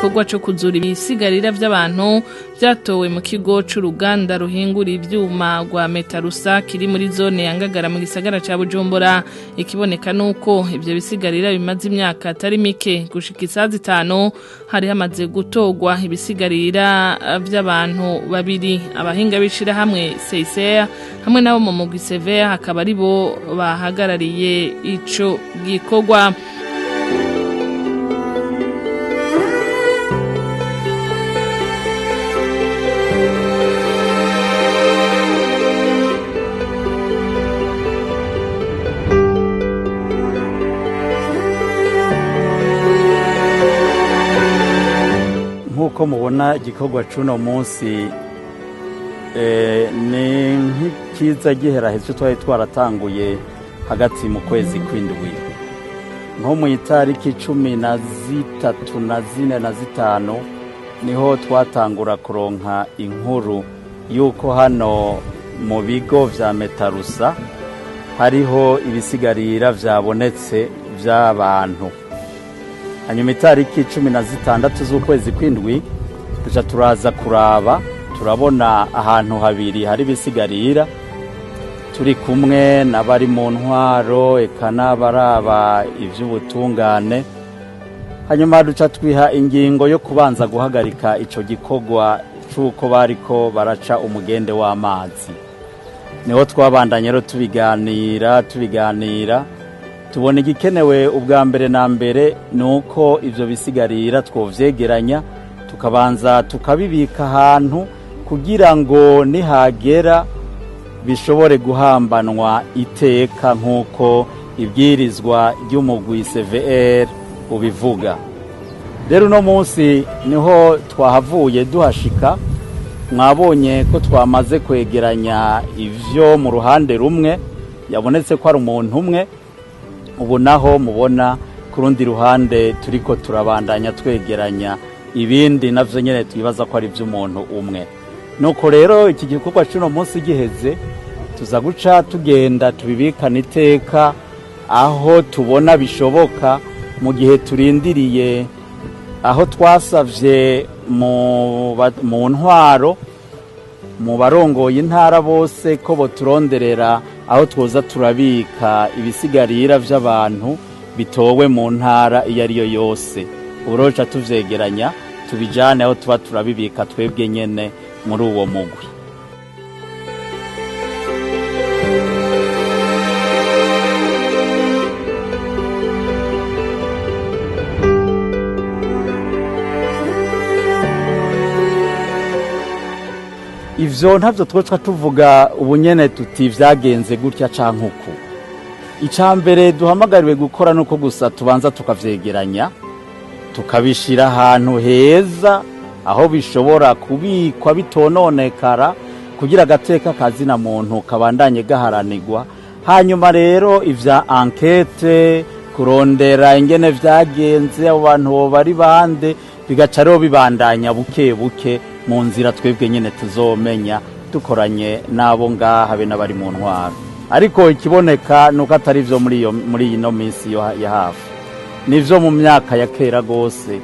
Igikorwa cyo kuzura ibisigarira by'abantu byatowe mu kigo c'uruganda ruhingura ivyuma rwa Metarusa kiri muri zone ya Ngagara mu gisagara ca Bujumbura. Ikiboneka nuko ivyo bisigarira bimaze imyaka atari mike. Gushika isaha 5 hari hamaze gutogwa ibisigarira by'abantu babiri, abahinga bishira hamwe CICR hamwe nabo mu mugwi CVR hakaba ari bo bahagarariye ico gikorwa. Nk'uko mubona, igikorwa c'uno munsi ni nk'ikiza giheraheza twari twaratanguye hagati mu kwezi kw'indwi, nko mu itariki 13 na 4 na 5, niho twatangura kuronka inkuru y'uko hano mu bigo vya Metarusa hariho ibisigarira vyabonetse vy'abantu. Hanyuma itariki 16 z'ukwezi kw'indwi tuca turaza kuraba, turabona ahantu habiri hari ibisigarira, turi kumwe n'abari mu ntwaro eka n'abaraba ivy'ubutungane. Hanyuma duca twiha ingingo yo kubanza guhagarika ico gikorwa c'uko bariko baraca umugende w'amazi. Niho twabandanye rero tubiganira, tubiganira, tubona igikenewe ubwa mbere na mbere ni uko ivyo bisigarira twovyegeranya, tukabanza tukabibika ahantu kugira ngo nihagera bishobore guhambanwa iteka, nk'uko ibwirizwa ry'umugwi CVR ubivuga. Rero uno munsi niho twahavuye duhashika. Mwabonye ko twamaze kwegeranya ivyo mu ruhande rumwe yabonetse ko ari umuntu umwe. Ubu naho mubona ku rundi ruhande turiko turabandanya twegeranya ibindi, navyo nyene twibaza ko ari ivy'umuntu umwe. Nuko rero iki gikorwa c'uno munsi giheze, tuza guca tugenda tubibikana iteka aho tubona bishoboka, mu gihe turindiriye aho twasavye mu ntwaro, mu barongoye intara bose, ko boturonderera aho twoza turabika ibisigarira vy'abantu bitowe mu ntara iyo ari yo yose. Uburoca tuvyegeranya, tubijane aho tuba turabibika twebwe nyene muri uwo mugwi. Ivyo ntavyo twoca tuvuga ubu nyene tuti vyagenze gutya canke uku. Ica mbere duhamagariwe gukora nuko gusa tubanza tukavyegeranya, tukabishira ahantu heza aho bishobora kubikwa bitononekara, kugira agateka kazina muntu kabandanye gaharanirwa. Hanyuma rero ivya enquête, kurondera ingene vyagenze, abo bantu bari bande, bigaca rero bibandanya buke buke mu nzira twebwe nyene tuzomenya dukoranye n'abo ngaha be n'abari mu ntwaro. Ariko ikiboneka nuko atari ivyo muri iyo muri ino minsi yo ya hafi, nivyo mu myaka ya kera gose.